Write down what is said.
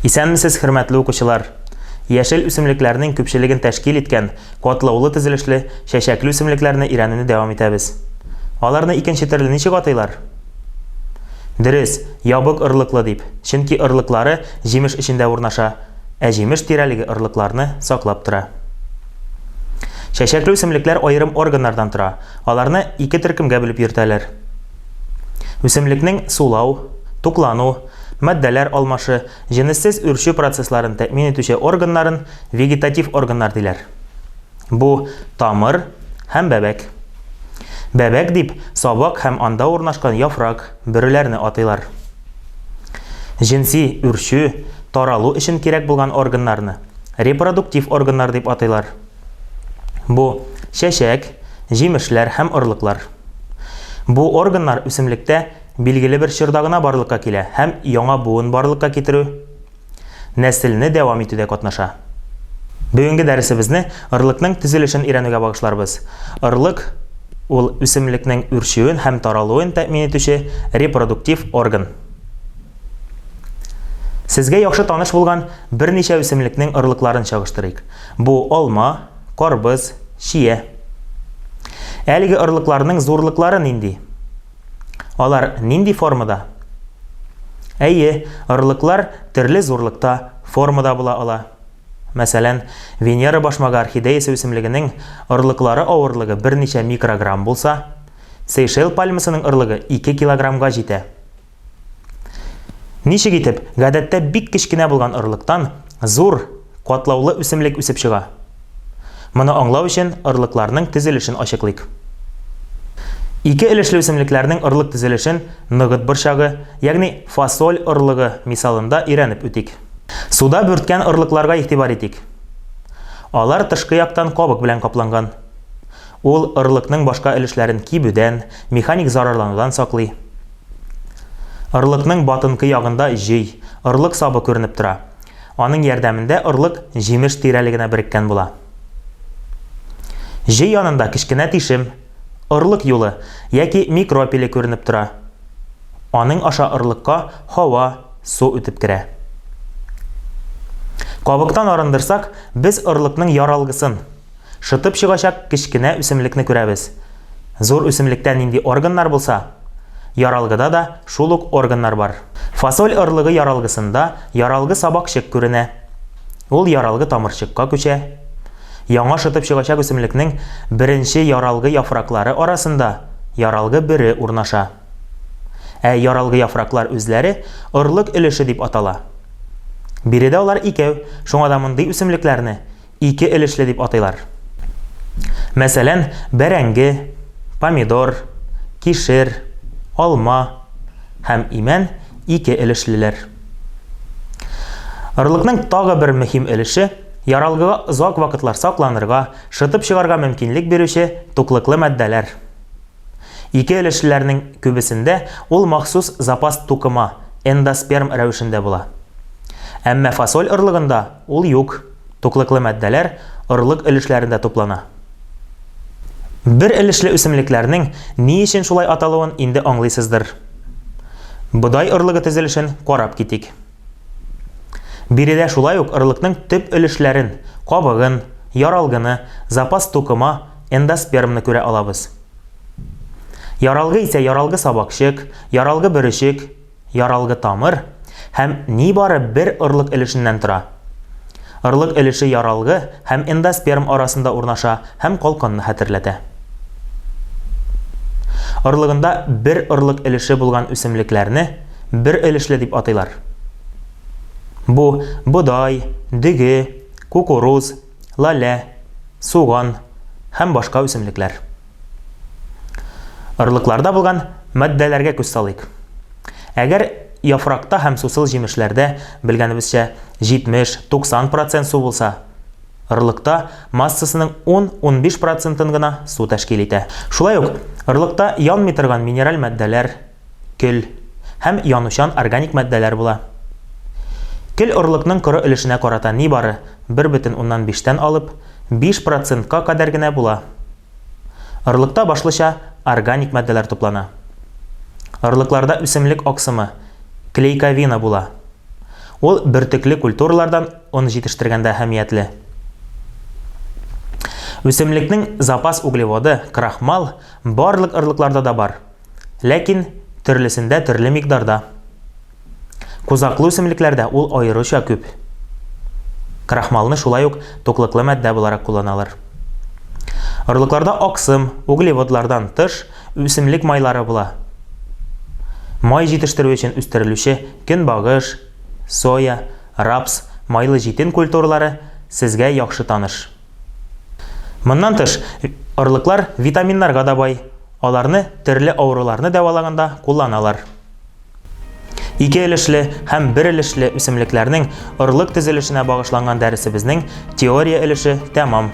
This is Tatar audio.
Исәнмесез, хөрмәтле укучылар! Яшел үсемлекләрнең күпчелеген тәшкил иткән катлаулы төзелешле чәчәкле үсемлекләрне өйрәнүне дәвам итәбез. Аларны икенче төрле ничек атыйлар? Дөрес, ябык орлыклы дип, чөнки орлыклары җимеш эчендә урнаша, ә җимеш тирәлеге орлыкларны саклап тора. Чәчәкле үсемлекләр аерым органнардан тора, аларны ике төркемгә бүлеп йөртәләр. Үсемлекнең сулау, туклану, матдәләр алмашы, җенессез үрчү процессларын тәэмин итүче органнарын вегетатив органнар диләр. Бу тамыр һәм бәбәк. Бәбәк дип сабак һәм анда урнашкан яфрак, бөреләрне атыйлар. Җенси үрчү, таралу өчен кирәк булган органнарны репродуктив органнар дип атыйлар. Бу чәчәк, җимешләр һәм орлыклар. Бу органнар үсемлектә билгеле бер чорда гына барлыкка килә һәм яңа буын барлыкка китерү, нәселне дәвам итүдә катнаша. Бүгенге дәресебезне орлыкның төзелешен өйрәнүгә багышларбыз. Орлык ул үсемлекнең үрчүен һәм таралуын тәэмин итүче репродуктив орган. Сезгә яхшы таныш булган берничә үсемлекнең орлыкларын чагыштырыйк. Бу алма, карбыз, чия. Әлеге орлыкларның зурлыклары нинди? Алар нинди формада? Әйе, орлыклар төрле зурлыкта, формада була ала. Мәсәлән, Венера башмагы орхидеясы үсемлегенең орлыклары авырлыгы берничә микрограмм булса, Сейшел пальмасының орлыгы 2 килограммга җитә. Ничек итеп, гадәттә бик кечкенә булган орлыктан зур, катлаулы үсемлек үсеп чыга? Моны аңлау өчен орлыкларның төзелешен ачыклыйк. Ике өлешле үсемлекләрнең орлык төзелешен ногыт борчагы, ягъни фасоль орлыгы мисалында өйрәнеп үтик. Суда бүрткән орлыкларга игътибар итик. Алар тышкы яктан кабык белән капланган. Ул орлыкның башка өлешләрен кибүдән, механик зарарланудан саклый. Орлыкның батынкы ягында җөй, орлык сабы күренеп тора. Аның ярдәмендә орлык җимеш тирәлегенә береккән була. Җөй янында кечкенә тишем, орлык юлы яки микропиле күренеп тора. Аның аша орлыкка һава, су үтеп керә. Кабыктан арындырсак, без орлыкның яралгысын, Шытып чыгачак кечкенә үсемлекне күрәбез. Зур үсемлектә нинди органнар булса, яралгыда да шул ук органнар бар. Фасоль орлыгы яралгысында яралгы сабакчык күренә. Ул яралгы тамырчыкка күчә. Яңа шытып чыгачак үсемлекнең беренче яралгы яфраклары арасында яралгы бөре урнаша. Ә яралгы яфраклар үзләре орлык өлеше дип атала. Биредә алар икәү, шуңа да мондый үсемлекләрне ике өлешле дип атыйлар. Мәсәлән, бәрәңге, помидор, кишер, алма һәм имән ике өлешлеләр. Орлыкның тагы бер мөһим өлеше яралгыга озак вакытлар сакланырга, шытып чыгарга мөмкинлек бирүче туклыклы матдәләр. Ике өлешлеләрнең күбесендә ул махсус запас тукыма, эндосперм рәвешендә була. Әмма фасоль орлыгында ул юк, туклыклы матдәләр орлык өлешләрендә туплана. Бер өлешле үсемлекләрнең ни өчен шулай аталуын инде аңлыйсыздыр. Бодай орлыгы төзелешен карап китик. Биредә шулай ук орлыкның төп өлешләрен, кабыгын, яралгыны, запас тукыма, эндоспермны күрә алабыз. Яралгы исә яралгы сабакчык, яралгы бөречек, яралгы тамыр һәм нибары бер орлык өлешеннән тора. Орлык өлеше яралгы һәм эндосперм арасында урнаша һәм калканны хәтерләтә. Орлыгында бер орлык өлеше булган үсемлекләрне бер өлешле дип атыйлар. Бу бодай, дөге, кукуруз, лалә, суган һәм башка үсемлекләр. Орлыкларда булган матдәләргә күз салыйк. Әгәр яфракта һәм сусыл җимешләрдә, белгәнебезчә, 70-90 процент су булса, орлыкта массасының 10-15 процентын гына су тәшкил итә. Шулай ук орлыкта янмый торган минераль матдәләр, көл һәм янучан органик матдәләр була. Көл орлыкның коры өлешенә карата нибары 1,5 тән алып 5 процентка кадәр генә була. Орлыкта башлыча органик матдәләр туплана. Орлыкларда үсемлек аксымы, клейковина була. Ул бөртекле культуралардан он җитештергәндә әһәмиятле. Үсемлекнең запас углеводы, крахмал, барлык орлыкларда да бар. Ләкин төрлесендә төрле микъдарда. Кузаклы үсемлекләрдә ул аеруча күп. Крахмалны шулай ук туклыклы матдә буларак кулланалар. Орлыкларда аксым, углеводлардан тыш, үсемлек майлары була. Май җитештерү өчен үстерелүче көнбагыш, соя, рапс, майлы җитен культуралары сезгә яхшы таныш. Моннан тыш, орлыклар витаминнарга да бай, аларны төрле авыруларны дәвалаганда кулланалар. Ике өлешле һәм бер өлешле үсемлекләрнең орлык төзелешенә багышланган дәресебезнең теория өлеше тәмам.